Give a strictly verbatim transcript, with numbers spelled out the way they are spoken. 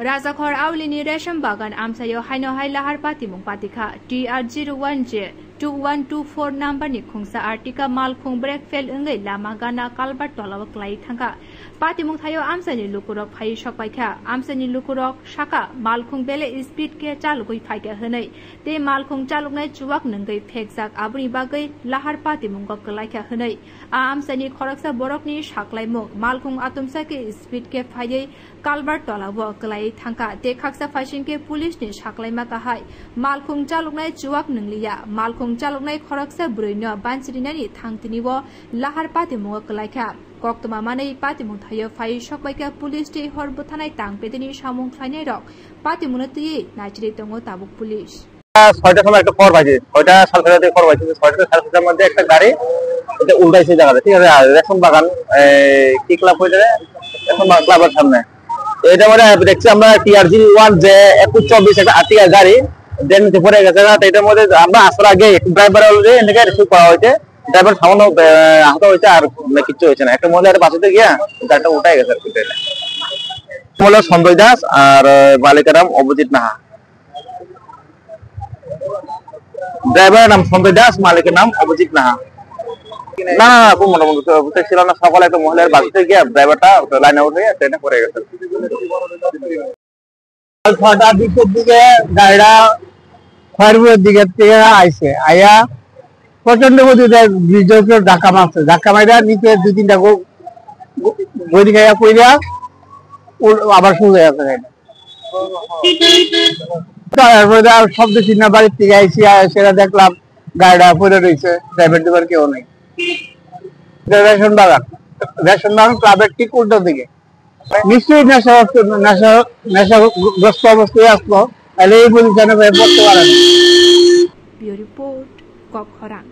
Rajakhor Aulini Resham Bagan amchaio haino hai lahar patimung patikha. T R zero one J two one two four number ni khungsa Artiga malkhung brake fail wngwi lama gana culvert tolao kwlai thangkha. Patimung thaio amchaini lukurok phaiwi sokpaikha. Amchaini lukurok sakha malkhung bele speed khe chalogwi phaikha hwnwi tei malkhung chaloknai chuwak nwngwi phekjak, aboni bagwi lahar patimungo kwlaikha hwnwi. A amchaini khoroksa borokni saklaimung malkhung atumsa khe speed khe phaiwi culvert tolao kwlaiwi thangkha tei khaksa phaising khe police ni saklaima kahai malkhung chaloknai chuwak nwngliya. Malkhung chaloknai khoroksa bwrwino banchirinani thangtini o lahar patimungo kwlaikha. Koktwma manwi patimung thaio phaiwi sokbaikha police tei hor bwthanai tang pedini samung khlainairok patimungno twiwi naichirwi tongo tabuk police. Soita somoi ekta khobor paisi, soita sal soita khobor paisi, soita sal soitaর মধ্যে একটা গাড়ি এটা উল্টাইছে জায়গাতে, ঠিক আছে? আর রেশন বাগান, এই, কি ক্লাব হয়ে যাবে? রেশন বাগান ক্লাবের সামনে। তো এটা মধ্যে দেখছি আমরা টিআরজি ওয়ান যে একুশ চব্বিশ একটা আর্টিগা গাড়ি ড্রেন নিচে পড়ে গেছে, তো এটার মধ্যে আমরা আসার আগে ড্রাইভার অলরেডি এটাকে রিসিভ করা হয়েছে, ড্রাইভার সামান্য, আহ, আহত হয়েছে, আর মানে কিচ্ছু হয়েছে না। একটা মহিলা একটা বাঁচাতে গিয়া গাড়িটা উঠাই গেছে আর কি ড্রেনে। বলে সঞ্জয় দাস আর, আহ, মালিকের নাম অভিজিৎ নাহা। ড্রাইভারের নাম সঞ্জয় দাস, মালিকের নাম অভিজিৎ নাহা। না, না, না, খুব মোটামুটি তো বুঝতে ছিল না, সকালে একটা মহিলার বাড়িতে গিয়ে ড্রাইভারটা লাইনে উঠে ট্রেনে পড়ে গেছে। কাল ছটা বিশের দিকে গাড়িটা খয়েরপুরের দিকে থেকে আইছে, আইয়া প্রচন্ড গতিতে ব্রিজের উপরে ধাক্কা মারছে, ধাক্কা মারিয়া নিচে দুই তিনটা গো-, গো-, গড়ি খাইয়া পড়িয়া উল-, আবার সোজা গেছে গাড়িটা। তারপরে আর শব্দ চিহ্ন বাড়ির থেকে আইসি, সেটা দেখলাম গাড়িটা পড়ে রয়েছে, ড্রাইভার ড্রাইভার কেউ নেই। এটা রেশন বাগান, রেশন বাগান ক্লাবের ঠিক উল্টো দিকে। নিশ্চয়ই নেশা, নেশা, নেশাগ্রস্ত অবস্থায় আসলো, তাহলে এই পজিশনে ভাই পড়তে পারে না। Bureau Report, Kokkhorang.